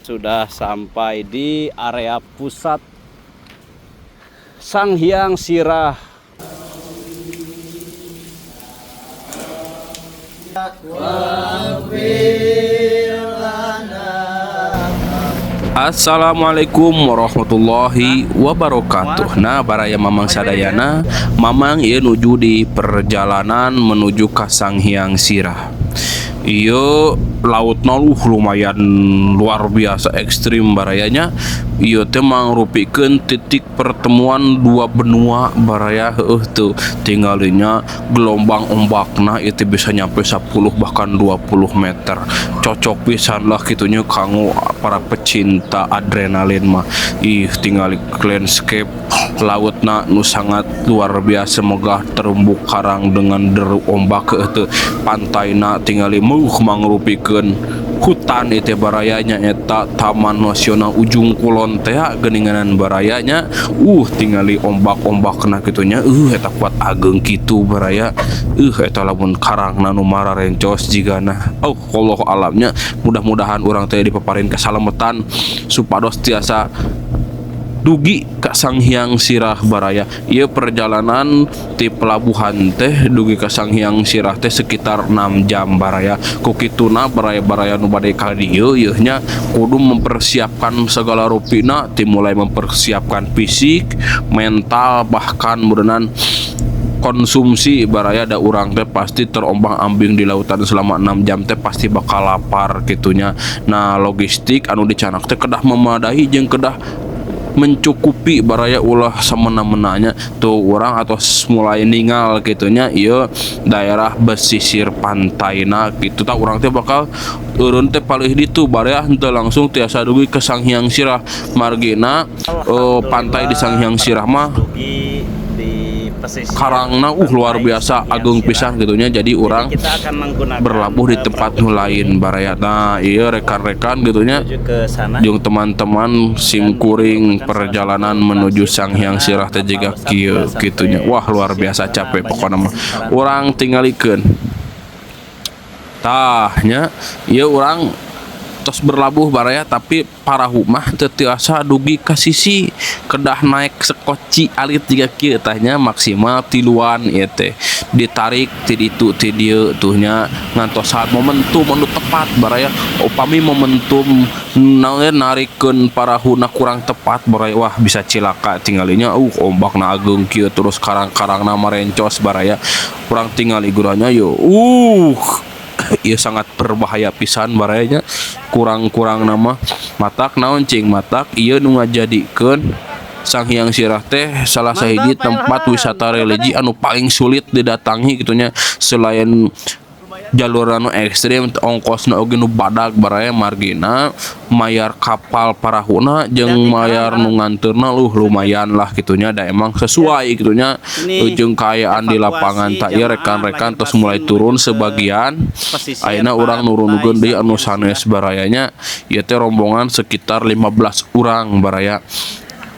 Sudah sampai di area pusat Sanghyang Sirah. Assalamualaikum warahmatullahi wabarakatuh. Nah, baraya Mamang sadayana, Mamang ieu nuju di perjalanan menuju ka Sanghyang Sirah. Ieu lautna lumayan luar biasa ekstrim, baraya nya. Ieu teh mangrupikeun titik pertemuan dua benua, baraya. Heueuh, tuh tinggalinya gelombang ombakna itu bisa nyampe 10, bahkan 20 meter. Cocok pisan lah kitunya kanggo para pecinta adrenalin mah. Ih, tingali landscape lautna nu sangat luar biasa megah, terumbu karang dengan deru ombak. Heueuh, pantaina tingali mangrupikeun hutan itu, baraya nya. Eta Taman Nasional Ujung Kulon teh geuninganan, baraya nya. Tingali ombak-ombak kitunya. Eta kuat ageng kitu, baraya. Eta lamun karangna nu mararencos jigana. Oh, wallahu a'lam nya. Mudah-mudahan urang teh dipaparin kesalamatan supados tiasa dugi ka Sanghyang Sirah, baraya. Ieu perjalanan ti pelabuhan teh dugi ka Sanghyang Sirah teh sekitar 6 jam, baraya. Ku kituna, baraya-baraya nu bade ka dieu ieu nya kudu mempersiapkan segala rupina, ti mulai mempersiapkan fisik, mental, bahkan meureunan konsumsi, baraya. Da urang teh pasti terombang-ambing di lautan selama 6 jam teh pasti bakal lapar kitunya. Nah, logistik anu dicandak teh kedah memadai jeung kedah mencukupi, baraya, ulah semena-menanya. Tuh, urang atau mulai ningal kitunya, ieu daerah pesisir pantaina gitu. Tah, urang teh bakal eureun teh palih ditu, baraya, henteu langsung tiasa dugi ke Sanghyang Sirah, margina pantai di Sanghyang Sirah mah Dugi di pesisir karangna luar pantai biasa Sanghyang agung Sirah. Pisan gitunya. Jadi Jadi urang kita akan menggunakan berlabuh di tempat perahu nu lain, baraya. Nah, iya, rekan-rekan gitunya menuju ke sana jeung teman-teman sim dan kuring merupakan salah perjalanan satu menuju transit Sanghyang karena Sirah teh kapal jiga besar kieu tidak kitunya. sampai Wah, luar pesisir biasa karena capek banyak pokokna mah. karang. Urang tingalikeun tah nya, ieu urang tos berlabuh, baraya, tapi parahu mah teu tiasa dugi ka sisi, kedah naik sekoci alit jiga kieu tah nya, maksimal tiluan ieu teh, ditarik ti ditu ti dieu tuh nya, ngantosan momentum anu tepat, baraya. Upami momentum naon narikeun parahuna kurang tepat, baraya, wah, bisa cilaka. Tinggalinya ombakna ageung kieu, terus karang-karangna marencos, baraya. Kurang tingali guranya yo, ieu sangat berbahaya pisan, baraya nya. Kurang-kurang nama matak naon cing, matak ieu nu ngajadikeun Sanghyang Sirah teh salah sahiji Mantap, Pak tempat Ilham. Wisata religi anu paling sulit didatangi gitunya. Selain jalur anu ekstrim, ongkosna oge nu badag, baraya, margina mayar kapal parahuna jeung mayar nu nganteurna lumayan lah gitunya. Da emang sesuai gitunya Ini jeung kaayaan di lapangan. evakuasi Tak ieu jamaah rekan-rekan lahir terus mulai batin turun menuju ke sebagian. pesisir Ayeuna urang nurunkeun pantai deui anu Sanghyang sanes, Sirah. Baraya nya. Ieu teh rombongan sekitar 15 urang, baraya.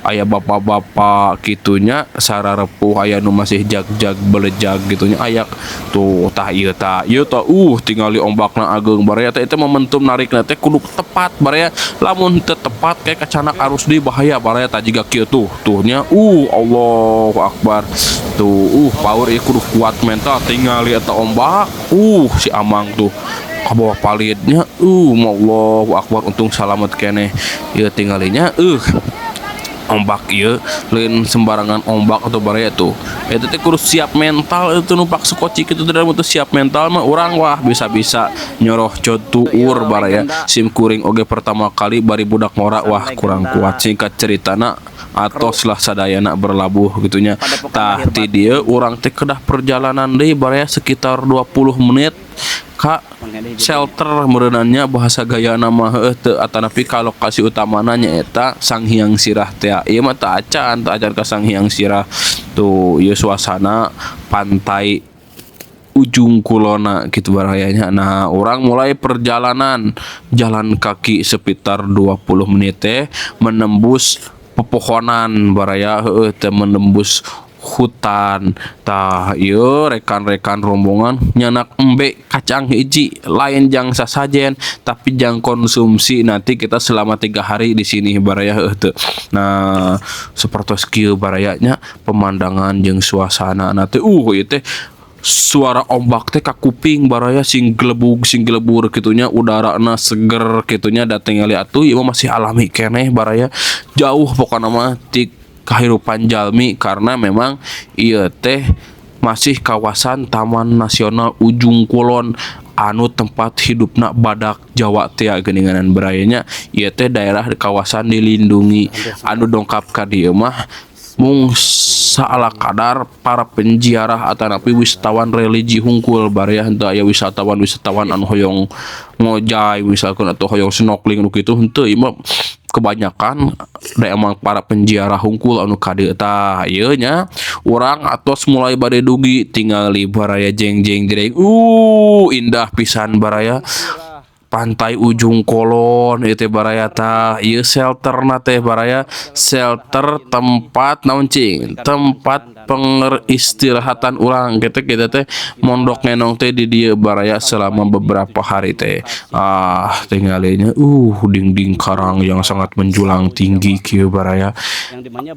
Aya bapak-bapak kitunya sararepuh, aya nu masih jag-jag belejag gitunya, aya tuh. Tah, ieu tah, ieu tah, tingali ombakna ageung, baraya. Teh itu momentum narikna teh kudu tepat, baraya. Lamun teu tepat kayak kacanak arus deui, bahaya, baraya. Tah, jiga kieu tuh tuh nya. Allahu akbar tuh. Power ieu, kudu kuat mental. Tingali eta ombak. Si Amang tuh ka bawah palitnya. Allahu akbar, untung salamet keneh ieu. Tinggalinya, ombak ieu lain sembarangan ombak atau baraya tuh. Itu teh kudu siap mental itu numpak sekoci kitu. Teh teu siap mental mah urang, wah, bisa-bisa nyoroh tuur, baraya. Sim kuring oge pertama kali bari budak ngora, wah, kurang kuat. Singkat ceritana, atos lah sadayana berlabuh gitunya. Tah, ti dieu urang teh kedah perjalanan deui, baraya, sekitar 20 menit ka shelter mereunannya, bahasa gaya nama heueuh teu, atanapi ka lokasi utamana, nyaeta Sanghyang Sirah teh. Ieu mah teu acan, teu acan ka Sanghyang Sirah tuh. Ieu suasana pantai Ujung Kulona gitu, barayanya. Nah, urang mulai perjalanan jalan kaki sekitar 20 menit teh menembus pepohonan, baraya. Heueuh teh, menembus Hutan. Tah, ieu rekan-rekan rombongan nyandak embe kacang hiji, lain jang sasajen tapi jang konsumsi nanti kita selama 3 hari di sini baraya, heuh teu. Nah, sapertos kieu baraya nya pemandangan jeung suasana teh, ieu teh suara ombak teh ka kuping baraya, sing gelebug sing gelebur kitunya, udarana seger kitunya. Da tingali atuh ieu mah masih alami keneh baraya, jauh pokona mah ti kahirupan jalmi karena memang ieu teh masih kawasan Taman Nasional Ujung Kulon anu tempat hidupna badak Jawa teh geuninganan baraya nya. Ieu teh daerah kawasan dilindungi, anu dongkap ka dieu mah mung saala kadar para penziarah atanapi wisatawan religi hungkul baraya. Henteu aya wisatawan-wisatawan anu hoyong ngojay misalkan atau hoyong snorkeling nu kitu, henteu. Ieu mah kebanyakan da emang para penziarah hungkul anu ka dieu. Tah, ieu nya urang atos mulai bade dugi, tingali baraya, jeng jeng jreng, indah pisan baraya Pantai Ujung Kulon ieu teh baraya. Tah, ieu shelterna teh baraya, shelter tempat naon cing, tempat pengeristirahatan urang gitu. Kita teh mondok ngenong teh di dieu baraya selama beberapa hari teh. Ah, tinggalinya, dinding karang yang sangat menjulang tinggi kieu baraya.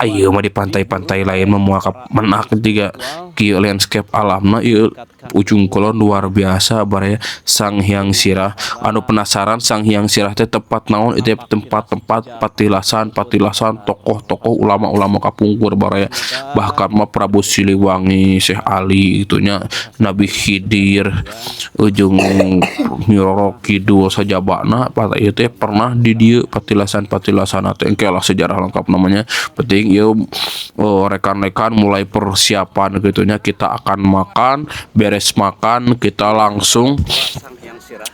Ayo mah di pantai-pantai lain mah moal menak jiga kieu landscape alamna. Ieu Ujung Kulon luar biasa baraya. Sang Hyang Sirah, anu penasaran Sang Hyang Sirah teh tempat naon, itu tempat-tempat patilasan patilasan tokoh-tokoh ulama-ulama kapungkur baraya, bahkan mah Prabu Siliwangi, Syekh Ali itunya, Nabi Khidir ujung Nyi Roro Kidul sajabana pada ieu teh pernah di dieu patilasan-patilasan teh. Engke lah sejarah lengkap namanya. Penting ieu, oh, rekan-rekan mulai persiapan gitunya. Kita akan makan, beres makan kita langsung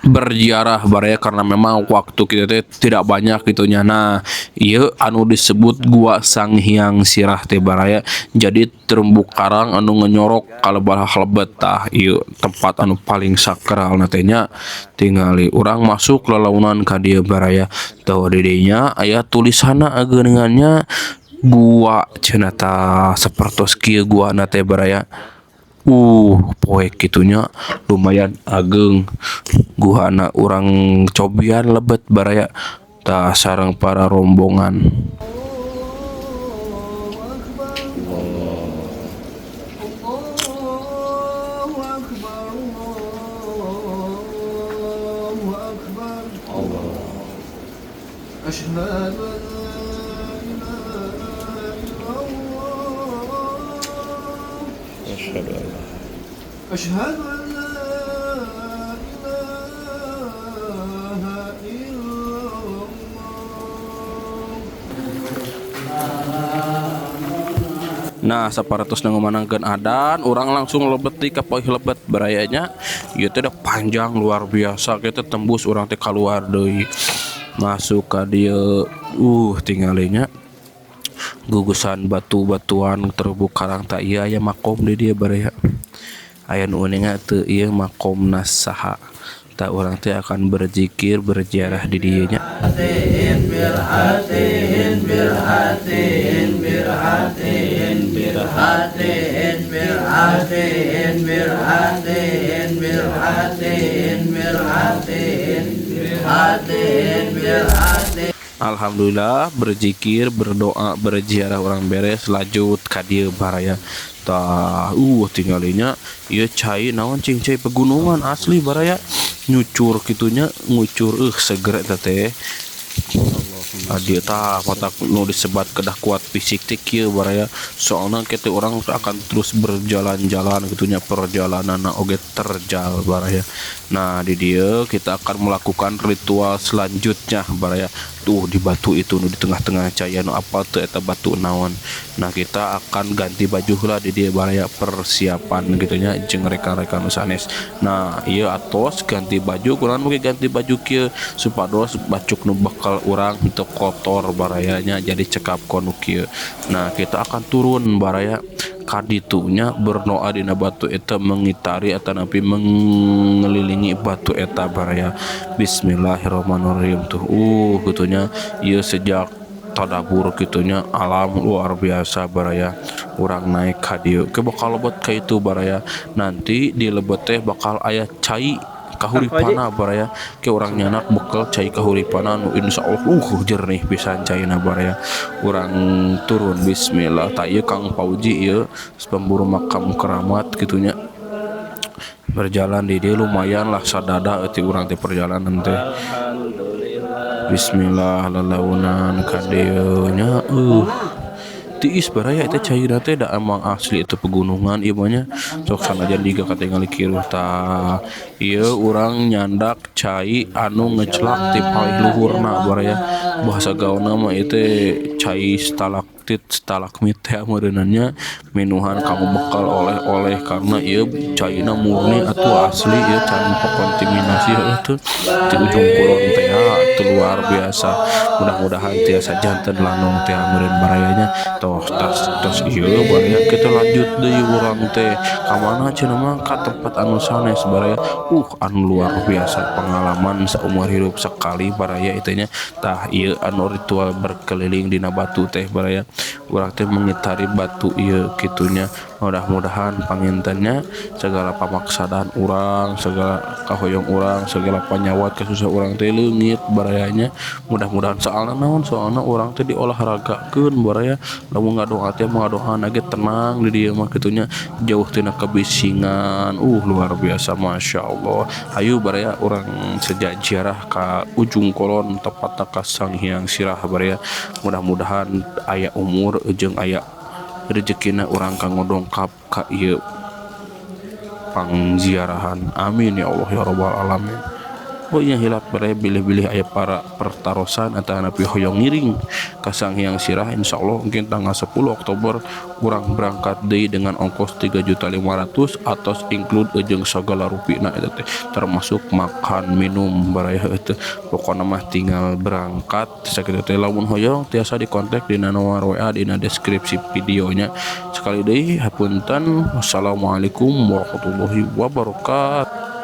berziarah baraya karena memang waktu kita teh tidak banyak gitunya. Nah, ieu anu disebut Gua Sang Hyang Sirah teh baraya, jadi terumbu karang anu ngenyorok kalebah lebet. Tah, ieu tempat anu paling sakral na teh nya. Tingali urang masuk lalaunan ka dieu baraya. Tuh, di dinya aya tulisanna geuningannya, gua cenah. Tah, sapertos kieu guana teh baraya, poek gitunya, lumayan ageng guana. Urang cobian lebet baraya, tah, sareng para rombongan. الله أكبر، الله أكبر، أشهد أن لا إله إلا الله، أشهد أن لا إله إلا الله. Nah, saparantos ngumandangkeun adan, urang langsung lebet di ka lebet barayanya. Ieu teh udah panjang luar biasa, kita tembus urang teh keluar deui. Masuk ka dieu, tinggalinya gugusan batu-batuan terumbu karang. Tah, ieu aya makom di dieu baraya. Aya nu uninga teu ieu makomna saha? Tah, urang teh akan berzikir, berziarah di dieu nya. Alhamdulillah, berzikir, berdoa, berziarah urang beres, lanjut ka dieu baraya. Tah, tinggalinya ieu cai naon cing, cai pegunungan asli baraya, nyucur kitunya, ngucur, seger eta teh. Adi tah matak nu disebat kedah kuat fisik teh kieu baraya, soalna kita urang akan terus berjalan-jalan gitunya, perjalanan oge terjal baraya. Nah, di dieu kita akan melakukan ritual selanjutnya baraya. Tuh, di batu itu nu di tengah-tengah cai, nu apa teu eta batu naon. Nah, kita akan ganti baju lah di dieu baraya, persiapan gitunya jeung rekan-rekan nu sanes. Nah, ieu atos ganti baju, kurang mungkin ganti baju kieu supados bacuk nu bakal urang teu kotor barayanya, jadi cekap ku nu kieu. Nah, kita akan turun baraya kaditunya, berdoa dina batu eta, mengitari atanapi mengelilingi batu eta baraya. Bismillahirrahmanirrahim. Tuh, gitunya, ieu sejak Tadabur kitu nya, alam luar biasa baraya. Urang naik ka dieu ke bakal lebet ka itu baraya. Nanti di lebet teh bakal aya cai kahuripanna baraya. Ke urang nyandak bekel cai kahuripanna nu insyaallah jernih pisan caina baraya. Urang turun, bismillah. Tah, ieu Kang Pauji, ieu pemburu makam keramat kitu nya. Berjalan di dieu lumayan lah, sadada euti urang teh perjalanan teh. Bismillah, lalaunan ka dieu nya. Tiis baraya eta caina teh, da emang asli itu pegunungan ieu mah nya. Sok sanajan diga katingali kiruh. Tah, ieu urang nyandak cai anu ngecelak ti palih luhurna baraya. Bahasa gaulna mah ieu teh cai stalaktit stalagmit teh meureunna nya. Minuhan kanggo bekal oleh-oleh karena ieu caina murni atau asli ieu tanpa kontaminasi heueuh teu ti Ujung Kulon teh teu. Luar biasa, mudah-mudahan tiasa janten lanong teh meureun baraya nya. Tos tas tos ieu baraya, kita lanjut deui. Urang teh ka mana cenah mah? Ka tempat anu sanes baraya. Anu luar biasa, pengalaman seumur hidup sekali baraya itu nya. Tah, ieu anu ritual berkeliling dina batu teh baraya. Urang teh mengitari batu ieu kitu nya. Mudah-mudahan panginten nya segala pamaksadan urang, segala kahoyong urang, segala panyawat kasusah urang teh leungit baraya nya, mudah-mudahan. Soalna naon? Soalna urang teh diolahragakeun baraya. Lamun ngadoa teh ngadoana ge tenang di dieu mah kitu nya, jauh tina kebisingan. Luar biasa, masya Allah. Hayu baraya, urang sejak ziarah ka Ujung Kulon, tepatna ka Sanghyang Sirah baraya. Mudah-mudahan aya umur jeung aya rezekina urang kanggo dongkap ka ieu pangziarahan. Amin ya Allah ya rabbal alamin. Oh iya, hilap baraya, bilih-bilih aya para pertarosan atau napi hoyong ngiring ka Sanghyang Sirah, insyaallah mungkin tanggal 10 Oktober urang berangkat deui dengan ongkos 3.500.000 atos include jeung segala rupina eta teh, termasuk makan minum baraya. Itu pokokna mah tinggal berangkat sakitu teh. Lamun hoyong tiasa dikontak dina nomor WA dina deskripsi videonya. Sekali deui hapunten, wassalamualaikum warahmatullahi wabarakatuh.